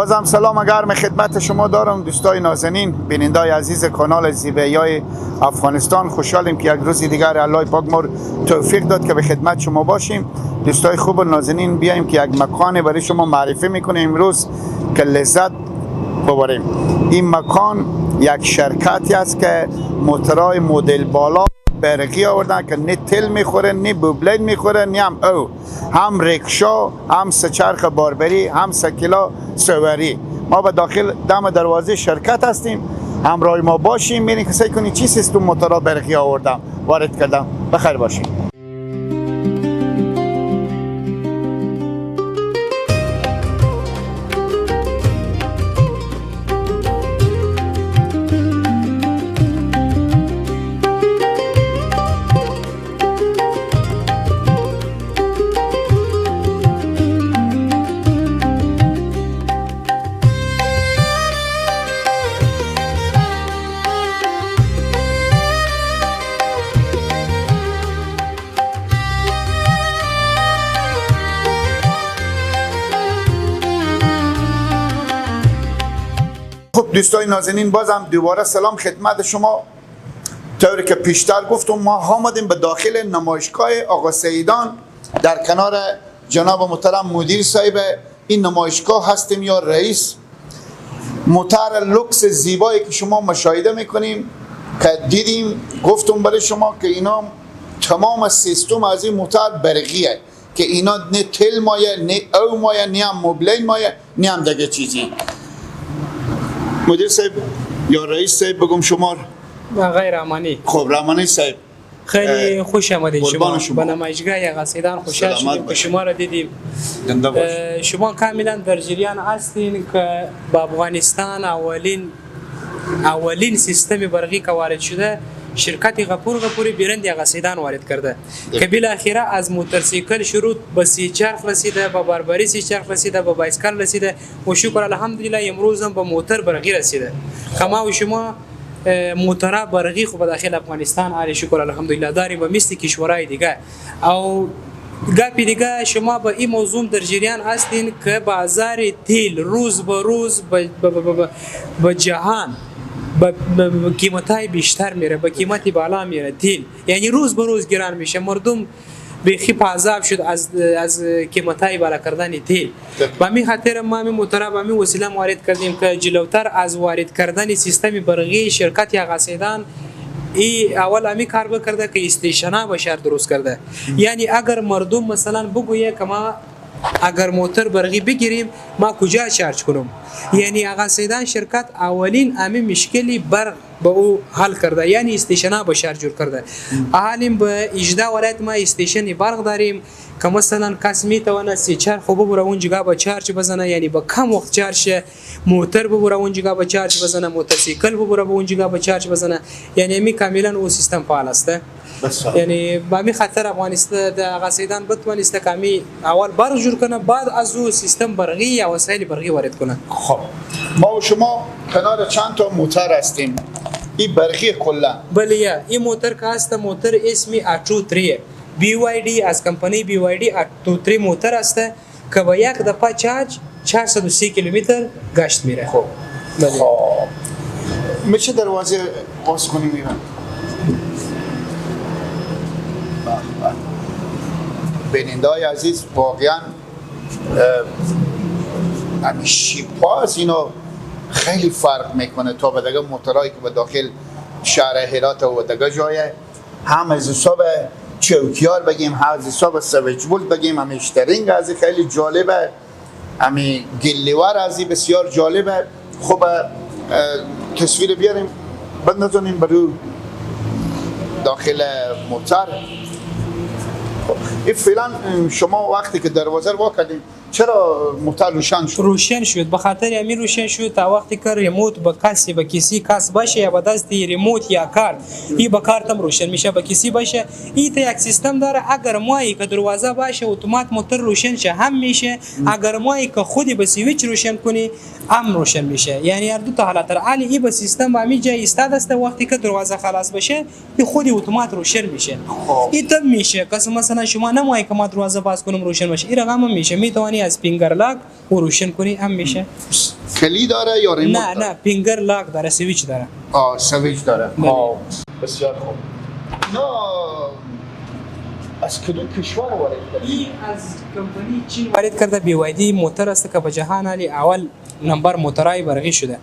بازم سلام گرم خدمت شما دارم دوستای نازنین، بینندای عزیز کانال زیبایی افغانستان. خوشحالیم که یک روز دیگر الله پاک ما توفیق داد که به خدمت شما باشیم. دوستای خوب و نازنین، بیایم که یک مکان برای شما معرفی میکنیم امروز که لذت ببریم. این مکان یک شرکتی است که موترهای مدل بالا برقی آوردن که نه تل میخوره، نه بوبلین میخوره، نه هم او، هم ریکشا، هم سه‌چرخ باربری، هم سکیلا سواری. ما به داخل دم دروازه شرکت هستیم، همراه ما باشیم، میریم که سعی کنیم چی سیستم موتورها برقی آوردم وارد کردم. بخیر باشیم. خب دوستای نازنین، بازم دوباره سلام خدمت شما. طوری که پیشتر گفتم، ما آمدیم به داخل نمایشگاه آقا سیدان، در کنار جناب محترم مدیر صاحب این نمایشگاه هستیم یا رئیس. موتر لوکس زیبایی که شما مشاهده میکنیم که دیدیم، گفتم برای شما که اینا تمام سیستم از این موتر برقیه که اینا نه تل مایه، نه او مایه، نه هم موبلین مایه، نه هم دیگه چیزی. مدیر صاحب یا رئیس صاحب بگم شما؟ آقای رحمانی. خب رحمانی صاحب، خیلی خوش آمدید. قربان شما شما. به نمایشگاه آقا سیدان خوشحال سلامت شدیم که باشید. شما را دیدیم. زنده باشید. شما کاملا در جریان هستین که به افغانستان اولین سیستم برقی که وارد شده، شرکت غفور غفوری برند آقا سیدان وارد کرده که بالاخره از موتورسیکل شروع به سی چرخ رسیده، به باربری سی چرخ رسیده، به بایسکل رسیده و شکر الحمدلله امروز هم به موتر برقی رسیده که ما و شما موترها برقی خو به داخل افغانستان آره شکر الحمدلله داریم و مثل کشورهای دیگه. او گپی دیگه، شما به این موضوع در جریان هستین که بازار تیل روز به روز به جهان به قیمت بیشتر میره، به قیمت بالا میره. تیل یعنی روز به روز گران میشه. مردم بیخی په عذاب شد از قیمت های بالا کردن تیل. به می خاطر ما می موترا به می وسیله وارد کردیم که جلوتر از وارد کردن سیستم برقی، شرکت آقا سیدان ای اول امی کار بکرده که استیشنا به شهر درست کرده. یعنی اگر مردم مثلا بگویه که ما اگر موتر برقی بگیریم، ما کجا چارج کنم؟ یعنی آقا سیدان شرکت اولین امی مشکلی برق به او حل کرده، یعنی استیشنا به شهر جور کرده. حالیم به 18 ولایت ما استیشن برق داریم که مثلا کس میتونه سی چرخ ببره اونجا به چارج بزنه، یعنی به کم وقت چارج شه، موتر ببره اونجا به چارج بزنه، موتورسیکل ببره به اونجا به چارج بزنه. یعنی می کاملا او سیستم فعال است. بسیار. یعنی به می خاطر افغانستان د آقا سیدان بتوانسته که می اول برق جور کنه، بعد از او سیستم برقی یا وسایل برقی وارد کنه. خب ما و شما کنار چند تا موتر هستیم. این برقی کلا؟ بله، یا این موتر که هست، موتر اسمی اتو 3 BYD از کمپانی BYD اتو 3 موتر است که با یک دفعه چارج 430 کیلومتر گشت میره. خب. بله. خب میشه دروازه باز کنیم؟ ایران به به. بیننده های عزیز، واقعا همین شیپا از اینا خیلی فرق میکنه تا به دیگه موتورهایی که به داخل شهر هرات و دیگه جای، هم از حساب چوکیار بگیم، هم از حساب سویچ بولت بگیم، هم اشترینگ از خیلی جالبه، همین گلیور از بسیار جالبه. خب تصویر بیاریم بندازونیم برو داخل موتر. خب این فعلا شما وقتی که دروازه رو وا کردیم، چرا موتر روشن شد؟ روشن شد به خاطر همین روشن شد تا وقتی که remote به کسی به کسی کس باشه یا به دست remote یا کارت، ای به کارت هم روشن میشه، به کسی باشه. ای تا یک سیستم داره، اگر مایی که دروازه باشه اتومات موتر روشن شه هم میشه، اگر مایی که خودی به سویچ روشن کنی هم روشن میشه. یعنی هر دو تا حالت داره. علی ای به سیستم به همین جای ایستاده است، وقتی که دروازه خلاص بشه ای خودی اتومات روشن میشه. خب. ای تم میشه کس مثلا شما نمایی که ما دروازه باز کنم روشن بشه، این رقم هم میشه. میتونی کنی از finger lock و روشن کنی هم میشه. کلی داره یا remote؟ نه نه، finger lock داره، سویچ داره. سویچ داره. بسیار خوب. نه از کدوم کشور وارد کرده؟ این از کمپانی چین وارد کرده. BYD موتر است که به جهان علی اول نمبر موترای برقی شده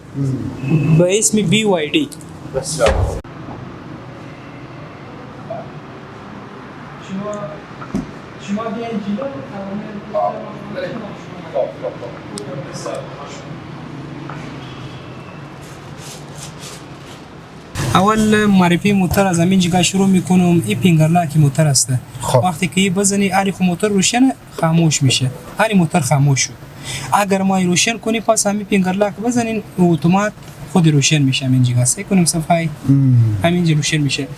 به اسم BYD. بسیار خوب. شما بیاین جلو. اول معرفی موتر از همین جگاه شروع میکنم. این finger lock موتر است. وقتی که بزنی آری خو موتر روشن خاموش میشه، آری موتر خاموش شد. اگر ما روشن کنی پس همین finger lock بزنین اتومات خود روشن میشه. همین جگاه سعی کنیم صفحه همینجا روشن میشه.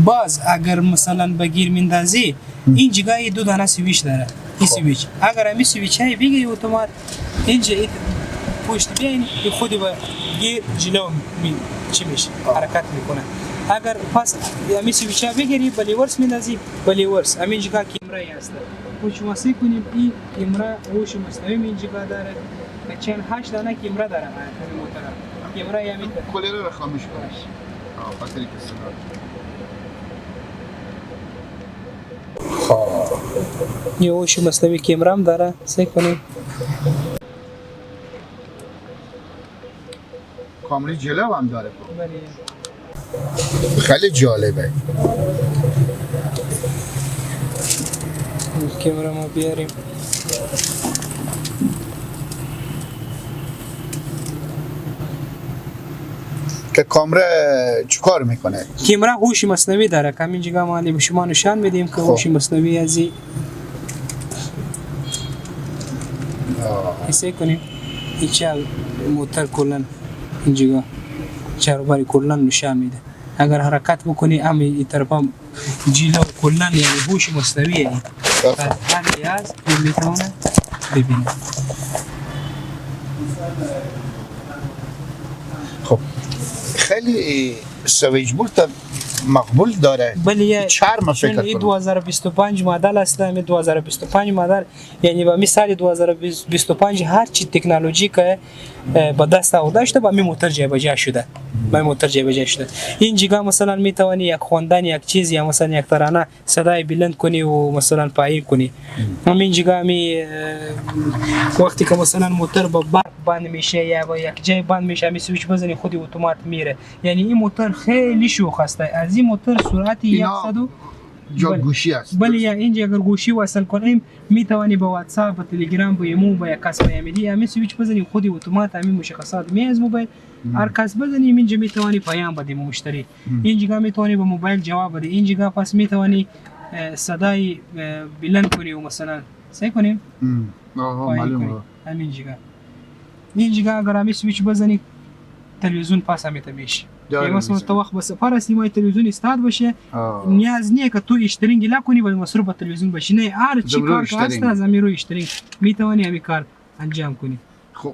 باز اگر مثلا به گیر میندازی این جگاه دو دانه سویچ داره. این سویچ اگر همین سویچ های بگیری اتومات اینجا پشت بیاین خود به گیر جلو چی میشه حرکت میکنه. اگر پس همین سویچ ها بگیری به reverse میندازی به reverse همین جگاه کیمرا هست. خود شما سعی کنیم این کیمرا هوش مصنوعی این جگاه داره که چند 8 دانه کیمرا داره همین موتور. کیمرا همین کولر رو خاموش کن. خاطر که صدا. یه هوش مصنوعی کیمرا هم داره. سعی کنیم کامری جلو هم داره. خیلی جالبه. کیمرا ما بیاریم. که کامرا چیکار میکنه؟ کیمرا هوش مصنوعی داره که همین جگاه ما به شما نشان میدیم که هوش مصنوعی از این سعی کنیم این موتر کلا اینجا چهار کلا نشان میده. اگر حرکت بکنی هم این طرف هم جلو کلا، یعنی هوش مصنوعی از هر لحاظ میتونه ببینه. خب خیلی switch board مقبول داره. بله چرم فکر کنم 2025 مدل است. 2025 مدل یعنی با می سال 2025 هر چی تکنولوژی که به دست آورده شده با می موتر جابجا شده. با موتر جابجا شده. این جگاه مثلا میتوانی یک خواندن یک چیز یا مثلا یک ترانه صدای بلند کنی و مثلا پایین کنی. همین جگاه می وقتی که مثلا موتر با برق بند میشه یا با یک جای بند میشه می سویچ بزنی خودی اتومات میره. یعنی این موتر خیلی شوخ است. از این موتر سرعت 100 جا گوشی است. بله اینجا اگر گوشی وصل کنیم میتوانی با واتساپ با تلگرام با ایمو با یک کس پیام بدی. همین سویچ بزنی خودی اتومات همین مشخصات می از موبایل هر کس بزنی اینجا میتوانی پیام بدی مشتری. اینجا میتوانی با موبایل جواب بدی. اینجا پس میتوانی صدای بلند کنی و مثلا سعی کنیم معلومه. همین جگه اینجا اگر همین سویچ بزنی تلویزیون پس همیته میشه. مثلا تو وقت به سفر هستی ما تلویزیون استاد باشه نیاز نیه که تو اشترینگ لا کنی و مصروف به تلویزیون باشی. نه هر چی کار که هست از همین روی اشترینگ میتوانی همین کار انجام کنی. خب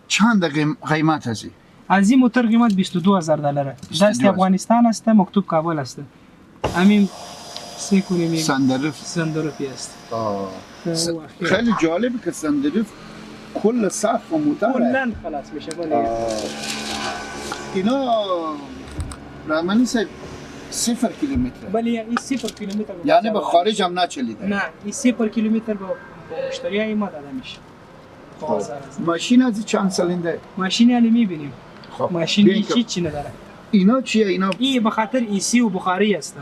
چند قیمت هستی؟ از این موتور قیمت 22,000 دلار دست افغانستان است، مکتوب کابل است. همین سه کنیم sunroof است. خیلی جالبه که sunroof کل سقف و موتور کلاً خلاص میشه. بله اینا رحمانی صاحب 0 کیلومتر. بله این 0 کیلومتر یعنی به خارج هم نچلیده. نه این 0 کیلومتر به مشتری ما داده میشه. ماشین از چند سالنده؟ ماشین علی میبینیم. ماشین چی نداره. اینا چیه اینا؟ این به خاطر AC و بخاری است.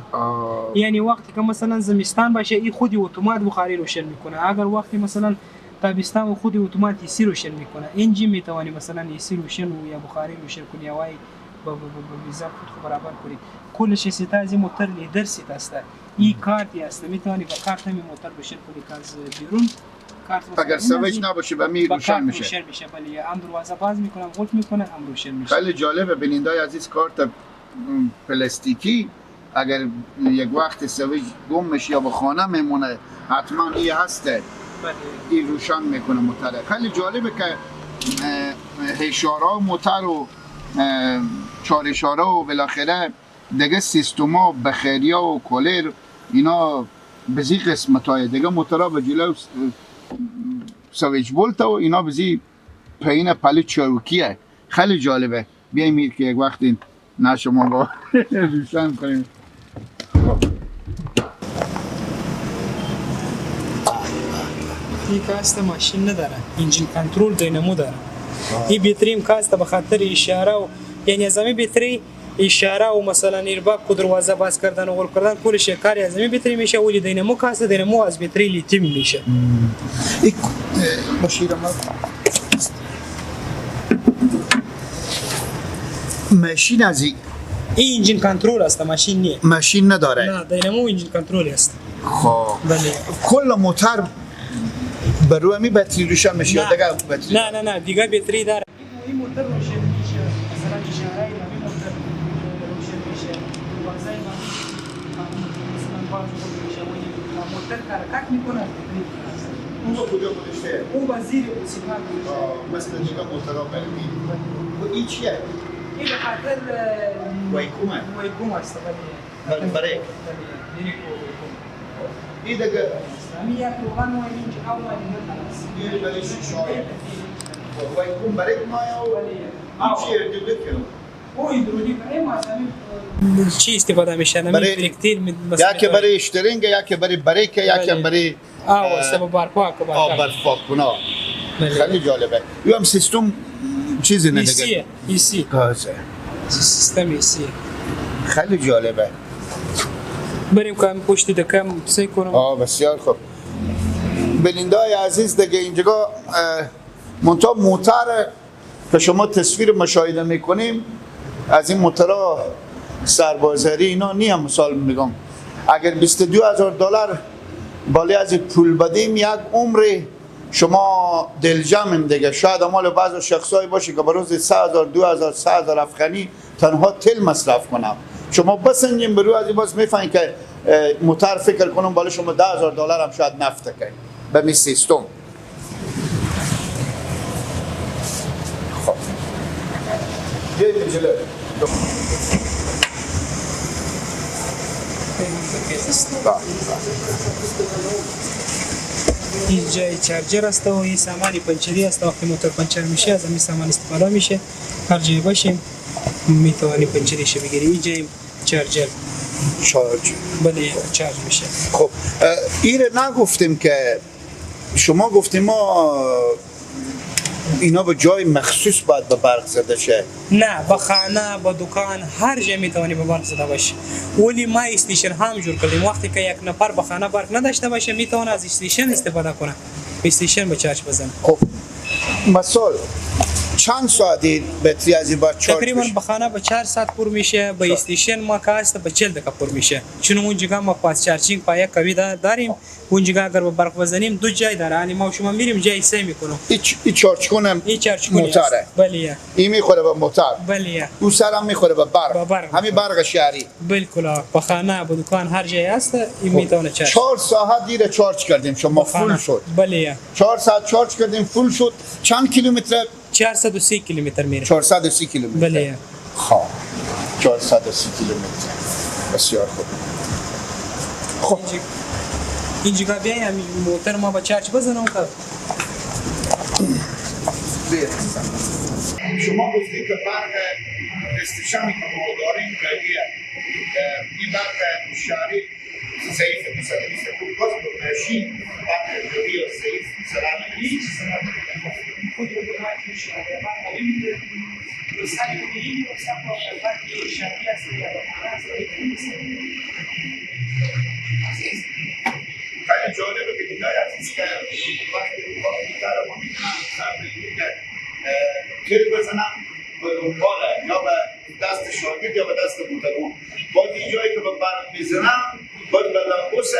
یعنی وقتی که مثلا زمستان باشه این خودی اتومات بخاری روشن میکنه. اگر وقتی مثلا تابستان خودی اتومات AC روشن میکنه. اینجا میتوانی مثلا AC روشن و یا بخاری روشن کنی یا وای با ویزا خود برابر کنی. کلش سیت از موتور leather seat است. این کارتی است میتوانی با کارت همین موتور روشن کنی که از بیرون کارت اگر سویچ نباشه به می روشن میشه. روشن میشه. بله هم دروازه باز میکنم قفل میکنه هم روشن میشه. خیلی جالبه بینندای عزیز، کارت پلاستیکی اگر یک وقت سویچ گم میشه یا به خانه میمونه حتما این هسته. بله این روشن میکنه موتور. خیلی جالبه که اشاره موتور و چهار اشاره و بالاخره دیگه سیستما بخیریا و کولر اینا بزی قسمت های دیگه موتورا به جلو سویچ بولت و اینا بزی پایین پلی چوکیه. خیلی جالبه. بیایم که یک وقتی نه شما با روشن کنیم. این کاست ماشین نداره، engine control دینامو داره. این بیتریم کاست به خاطر اشاره و یعنی از همین بیتری اشاره و مثلا ایرباگ و دروازه باز کردن و غل کردن کلش کاری از همین بیتری میشه. ولی دینامو کاست دینامو از بیتری لیتیم میشه. ماشین از این engine control است، ماشین نیست. ماشین نداره. نه، دینامو engine control است. خب بله. کل موتر بر روی می باتری روشن میشه یا دیگه باتری؟ نه نه نه، دیگه باتری داره. این موتر روشن میشه، مثلا اشاره این موتر روشن میشه، دروازه مثلا باز میشه، ولی موتر حرکت میکنه. اون کجا گذاشته؟ اون با زیر سیگنال مثل دیگه موتورها برمی. این چیه؟ این به خاطر ویکومه. ویکوم است. بله بله. این دیگه همین یک روغن و اینجا او دیگه خلاص. این برای شیشه های ویکوم برای ما و این چیه؟ دیگه او هیدرولیک ای مثلا چی استفاده میشه؟ برای یا که برای اشترینگ، یا که برای بریک، یا که برای سبب برپاک. برپاک کنه. خیلی جالبه. این هم سیستم چیزی نه دیگه. ایسی سیستم ایسی. خیلی جالبه. بریم که پشت دکم سعی کنم. بسیار خوب. بلندای عزیز دیگه اینجا منتها موتر که شما تصویر مشاهده میکنیم از این موترها سربازری اینا نیم. مثال میگم اگر $22,000 بالای از پول بدیم یک عمر شما دلجمیم دیگه. شاید مال بعض شخصایی باشه که بروز 3000 2000 3000 افغانی تنها تل مصرف کنم. شما بسنجیم برو از این باز میفهمین که موتر فکر کنم بالا شما $10,000 هم شاید نفت کنیم به می سیستم. خب بیاییم جلو. این جای charger است و این سامان پنچری است. وقتی موتور پنچر میشه از همین سامان استفاده میشه. هر جای باشیم میتوانی پنچریش بگیری. این جای charger charge، بله charge میشه. خب این نگفتیم که شما گفتیم ما اینا به جای مخصوص باید به برق زده شه. نه، به خانه، به دکان، هر جای میتوانی به برق زده باشه. ولی ما station هم جور کردیم. وقتی که یک نفر به خانه برق نداشته باشه میتونه از station استفاده کنه، station به charge بزنه. خب مثال چند ساعتی باتری از این باید charge تقریبا بشه؟ به خانه به 4 ساعت پر میشه، به station ما که هست به 40 دقیقه پر میشه. چون اونجا ما fast charging پایه قوی داریم. اونجا اگر به برق بزنیم دو جای داره، یعنی ما شما میریم جای سه میکنم. این charge کنم این charge کنی موتره. بله این میخوره به موتر. بله او سرم میخوره به برق. همین برق شهری. بالکل به خانه، به دکان، هر جای هست این میتونه charge. 4 ساعت دیر charge کردیم شما full شد. بله 4 ساعت charge کردیم full شد. چند کیلومتر؟ 430 کیلومتر میره. 430 کیلومتر. بله. خب 430 کیلومتر. بسیار خوب. خب اینجا بیایم موتر ما با charge بزنم که شما گفتید که برق station ی که ما داریم قویه. این برق شهری ضعیف 220 بود. باز به ماشین برق قوی یا ضعیف سلام هیچ خود خیلی جالبه که دیدای عزیز که وقتی موتر ما میتونن که تل بزنن به دنبال یا به دست شاگرد یا به دست موترون. باز این جایی که به برق میزنن باز به لمبوس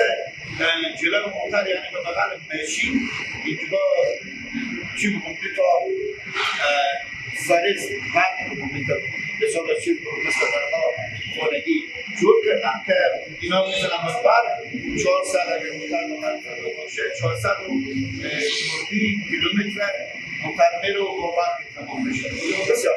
جلو موتر، یعنی به بغل ماشین اینجا چی بگم تا فریز برق بگم تا حساب چیز مثل برقا خانگی جور کردن که اینا میزنن به برق. 400 اگر موتر به برق زده باشه 430 کیلومتر موتر میره و با برق تمام میشه. بسیار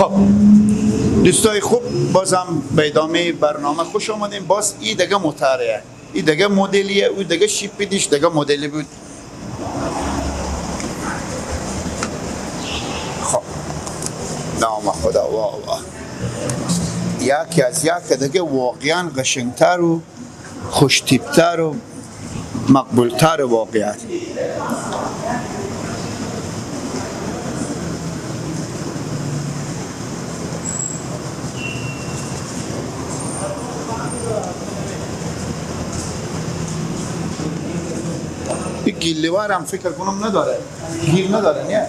خب دوستای خوب، بازم به ادامه برنامه خوش آمدیم. باز این دیگه موتره، این دیگه مدلیه، او دیگه شیپ دیش دیگه مدلی بود. خب نام خدا، وا وا، یکی از یک دیگه واقعا قشنگتر و خوشتیبتر و مقبولتر واقعیت. این گیلیور هم فکر کنم نداره، گیر نداره، نه؟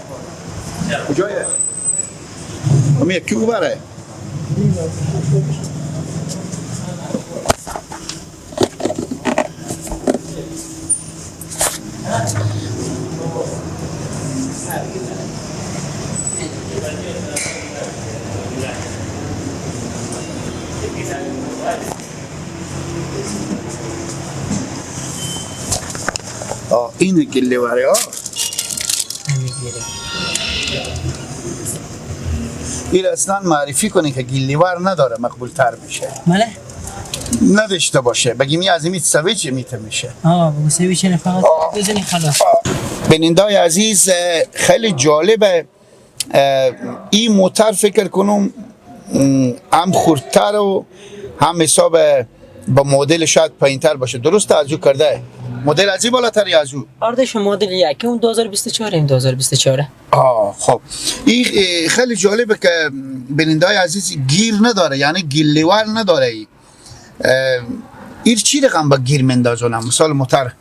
کجایه؟ اما یکی او بره. اینه گلیوره ها. این اصلا معرفی کنه که گلیور نداره مقبول تر میشه. بله؟ نداشته باشه. بگیم این از این سویچ میته میشه. بگو سویچ نه، فقط بزنی خلاص. بینندای عزیز، خیلی جالبه این موتر. فکر کنم هم خردتر و هم حساب با مدل شاید پایینتر باشه. درسته؟ از او کرده مدل از این بالاتر یا از او؟ آردش مدل یکی اون 2024 این 2024. خب این خیلی جالبه که بینندای عزیز گیر نداره، یعنی گیلیور نداره. این چی رقم با گیر مندازونم مثال موتر؟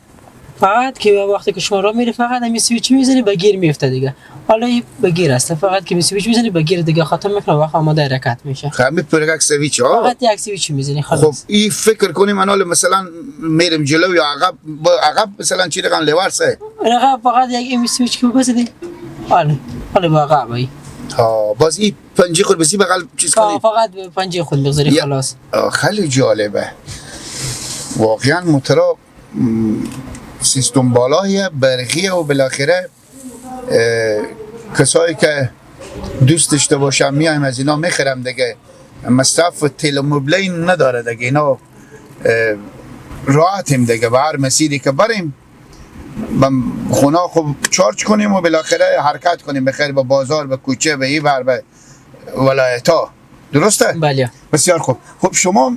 فقط که وقتی که شما راه میری فقط همین سویچ میزنی به گیر میفته دیگه. حالا این به گیر است، فقط که سویچ میزنی به گیر دیگه ختم میکنه، وقت آماده حرکت میشه. خب می پرک سویچ ها فقط یک سویچ میزنی خلاص. خب این فکر کنیم من مثلا میرم جلو یا عقب، با عقب مثلا چی رقم لیور سه؟ عقب فقط یک این سویچ که بزنی. حالا با عقب ای. باز این پنجه خود بسی بغل چیز کنی. فقط پنجه خود بگذاری خلاص. خیلی جالبه. واقعا موتورا سیستم بالاییه، برقیه و بالاخره کسایی که دوست داشته باشم میایم از اینا میخرم دیگه. مصرف تلمبلین نداره دیگه، اینا راحتیم دیگه. به هر مسیری که بریم خونه خب چارج کنیم و بالاخره حرکت کنیم بخیر به بازار، به کوچه، به این ور، به ولایت ها. درسته؟ بله. بسیار خوب. خب شما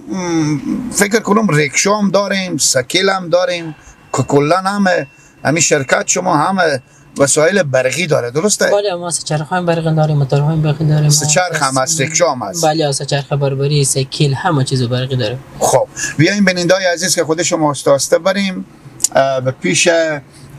فکر کنم ریکشا هم داریم، سکیل هم داریم، که کلا همه همین شرکت شما همه وسایل برقی داره، درسته؟ بله، ما سه چرخ هم برقی داریم، موتورهای برقی داریم. سه چرخ هم هست، ریکشا هم هست. بله، سه چرخ بربری، سکیل، همه چیز برقی داریم. خب بیایم بینندای عزیز که خود شما آسته آسته بریم به پیش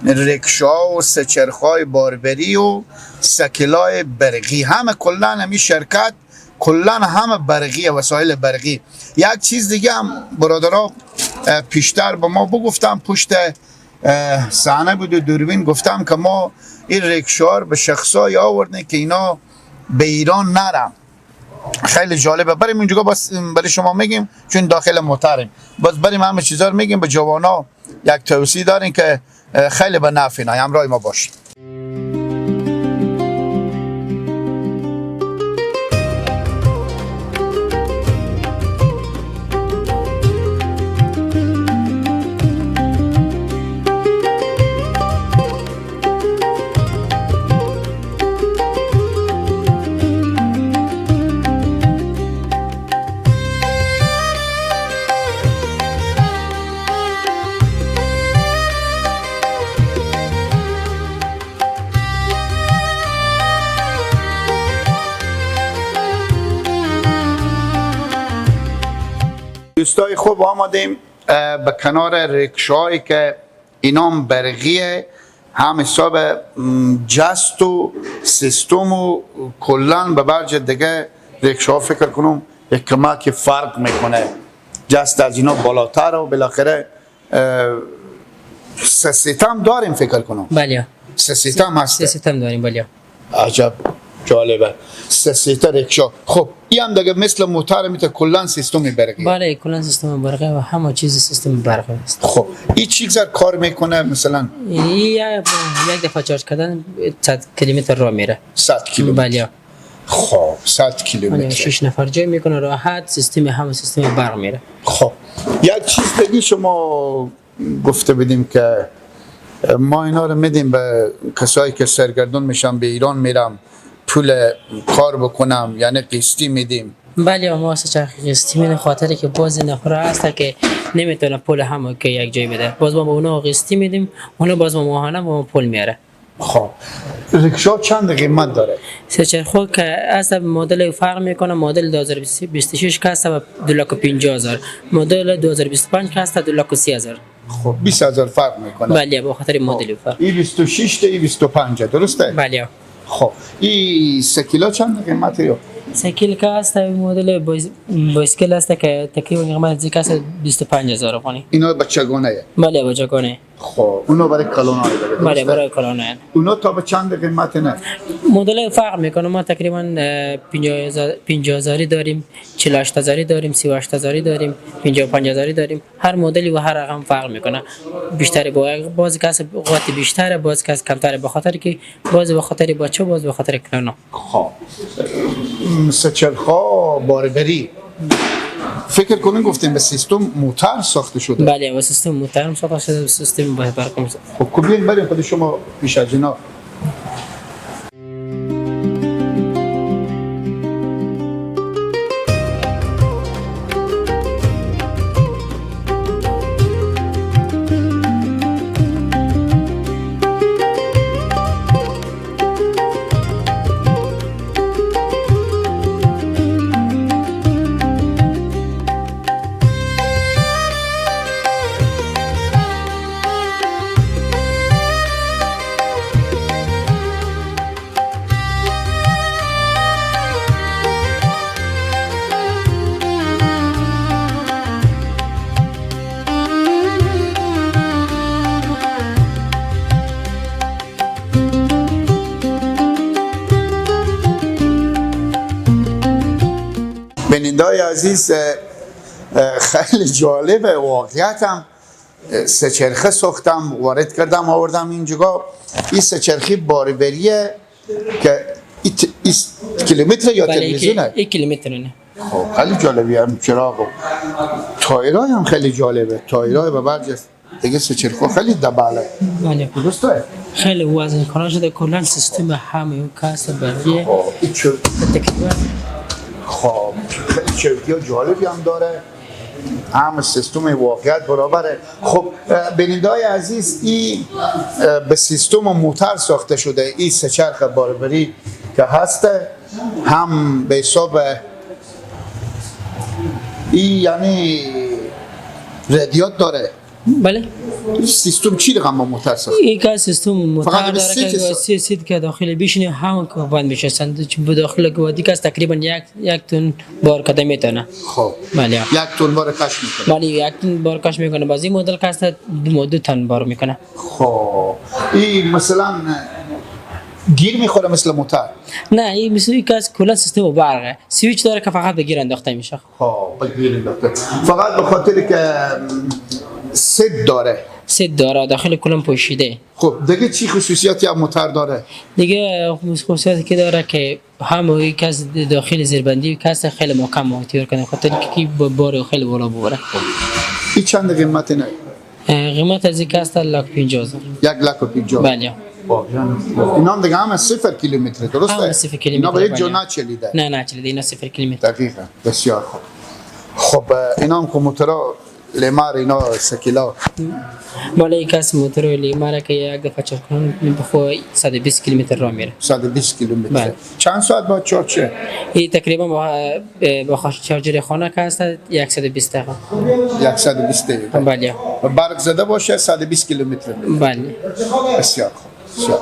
ریکشا و سه چرخ‌های باربری و سکیلای برقی. همه کلا همین شرکت کلا همه برقی، وسایل برقی. یک چیز دیگه هم برادرها پیشتر با ما بگفتم، پشت صحنه بود و دوربین، گفتم که ما این ریکشا به شخصای آوردیم که اینا به ایران نرم. خیلی جالبه. بریم اینجا باز برای شما میگیم چون داخل موتریم، باز بریم همه چیزا رو میگیم به جوانا. یک توصیه داریم که خیلی به نفع اینا همراه ما باشید. دوستای خوب آمدیم به کنار ریکشایی که اینام برقیه، هم حساب جست و سیستم و کلان به برج دیگه ریکشا فکر کنم یک کمک فرق میکنه، جست از اینا بالاتر و بالاخره سه سیستم داریم فکر کنم. بله سه سیستم هست. سه سیستم داریم بله. عجب جالبه. سه سیتا ریکشا. خب این هم دیگه مثل موتور میته کلا سیستم برقی. بله کلا سیستم برقی و همه چیز سیستم برقی است. خب این چی کار میکنه مثلا؟ یک دفعه چارج کردن 100 کیلومتر راه میره. 100 کیلومتر. بله. خب 100 کیلومتر 6 نفر جای میکنه راحت، سیستم هم سیستم برق میره. خب یک چیز دیگه شما گفته بودیم که ما اینا رو میدیم به کسایی که سرگردون میشن به ایران میرم پول کار بکنم، یعنی قسطی میدیم. بله ما سه چرخ قسطی میدیم، خاطر که باز نفر هست که نمیتونه پول هم که یک جای بده، باز ما به اونا قسطی میدیم، اونا باز ما ماهانه با ما پول میاره. خب ریکشا چند قیمت داره؟ سه چرخ که هست مدل فرق میکنه، مدل 2026 که هست 2,50,000، مدل 2025 که هست 2,30,000. خب 20,000 فرق میکنه. بله با خاطر مدل فرق. این 26 تا این 25 درسته؟ بله. خب این 3 کیلو چند قیمته؟ 3 کیلو که هست مدل بایسکل هست که تقریبا قیمت از هست 25,000 افغانی. اینا بچگانه؟ بله بچگانه. خب اونا برای کلانای داره. بله برای کلانای. اونا تا به چند قیمت نه؟ مدل فرق میکنه، ما تقریبا 50,000 داریم، 48,000 داریم، 38,000 داریم، 55,000 داریم. هر مدلی و هر رقم فرق میکنه. بیشتر با باز کس قوت بیشتره، باز کس کمتره، به خاطر که باز به خاطر بچه، باز به خاطر کلانا. خب سه چرخا باربری فکر کنیم گفتیم به سیستم موتر ساخته شده. بله با سیستم موتر ساخته شده، سیستم برق. خب بیاین بریم خود شما پیش از اینا. بینندای عزیز خیلی جالبه، واقعیت هم سه چرخه ساختم وارد کردم آوردم اینجا. این سه چرخی باربریه که این کیلومتر یا تلویزیونه؟ یک کیلومتر نه. خب خیلی جالبیه، هم چراغ و تایرای هم خیلی جالبه، تایرای به برج دیگه سه چرخه خیلی دباله. بله درسته؟ خیلی وزن کلان شده، کلا سیستم همه کاس برقیه. خب خیلی چرکی ها جالبی هم داره، هم سیستم واقعیت برابره. خب بینندای عزیز این به سیستم موتر ساخته شده، این سه چرخ باربری که هسته هم به حساب این یعنی ردیات داره. بله سیستم چی رقم با موتر ساخته؟ این که سیستم موتر داره که سه سیت که داخل بیشینه هم که بند میشه، چون به داخل که دیگه تقریبا یک تن بار کده میتونه. خب بله یک تن بار کش میکنه. بله یک تن بار کش میکنه، بعضی مدل که دو تن بار میکنه. خب این مثلا گیر میخوره مثل موتر؟ نه این مثل این که کلا سیستم برقه، سویچ داره که فقط به گیر انداخته میشه. خب به گیر انداخته فقط به خاطر که ست داره. ست داره داخل کلم پوشیده. خب دیگه چی خصوصیاتی هم موتر داره؟ دیگه خصوصیاتی که داره که هم کس داخل زیربندی کس خیلی محکم محتیار کنه، خاطر که بار خیلی بالا ببره. این چند قیمت نه؟ قیمت از این کس 1,50,000. 1,50,000. بله. اینا هم دیگه هم 0 کیلومتر درسته؟ هم 0 کیلومتر. اینا با یک جا نچلیده. نه نچلیده، اینا 0 کیلومتر. دقیقاً بسیار خوب. خب اینا هم که موترها لیمار اینا سکیلا. بالا یک از موتور لیمار که یک دفعه چارج کنم بخو 120 کیلومتر راه میره. 120 کیلومتر. بله. چند ساعت با چارج شه؟ این تقریبا با شارژر خانه که هست 120 دقیقه. 120 دقیقه. بله. برق زده باشه 120 کیلومتر میره. بله. بسیار خوب. بسیار.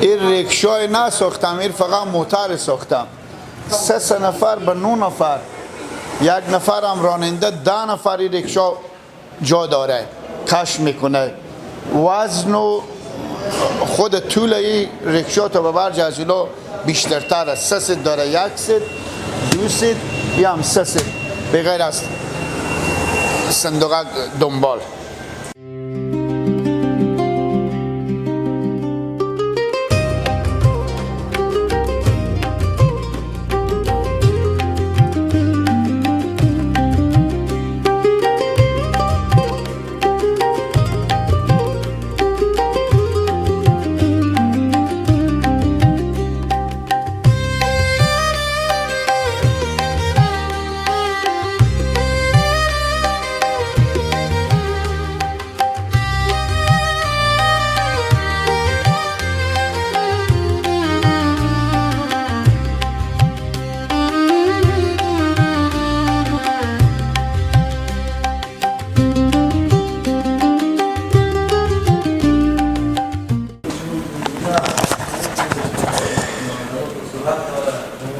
این ریکشای نساختم، این فقط موتر ساختم. 3 نفر به 9 نفر، 1 نفر هم راننده، 10 نفر این ریکشا جا داره، کش میکنه. وزن و خود طول این ریکشا تا به برج از اینا بیشترتر است. 3 سیت داره، 1 سیت، 2 سیت، یا هم 3 سیت بغیر از صندوق دنبال.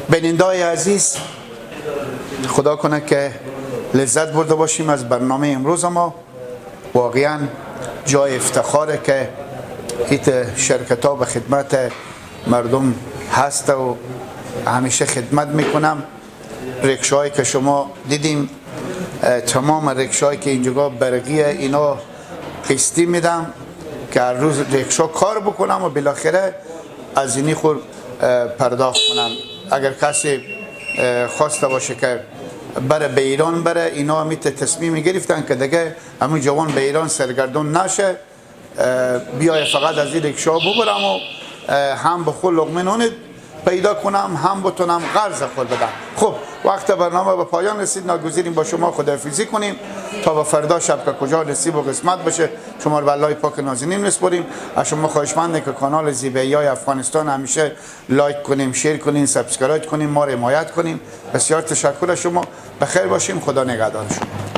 بینندای عزیز، خدا کنه که لذت برده باشیم از برنامه امروز ما. واقعا جای افتخاره که ایت شرکت ها به خدمت مردم هست و همیشه خدمت میکنم. ریکشاهایی که شما دیدیم، تمام ریکشاهایی که اینجا برقیه، اینا قسطی میدم که هر روز ریکشا کار بکنم و بالاخره از اینی خور پرداخت کنم. اگر کسی خواسته باشه که بره به ایران بره، اینا میت تصمیم گرفتن که دیگه همون جوان به ایران سرگردون نشه، بیای فقط از این ریکشا ببرم و هم به خود لقمه نون پیدا کنم، هم بتونم قرض خود بدم. خب وقت برنامه به پایان رسید، ناگزیریم با شما خداحافظی کنیم تا به فردا شب که کجا نصیب و قسمت بشه. شما رو به الله پاک نازنین میسپاریم. از شما خواهشمندم که کانال زیبایی افغانستان همیشه like کنیم، share کنیم، subscribe کنیم، ما رو حمایت کنیم. بسیار تشکر از شما. بخیر باشیم. خدا نگهدار شما.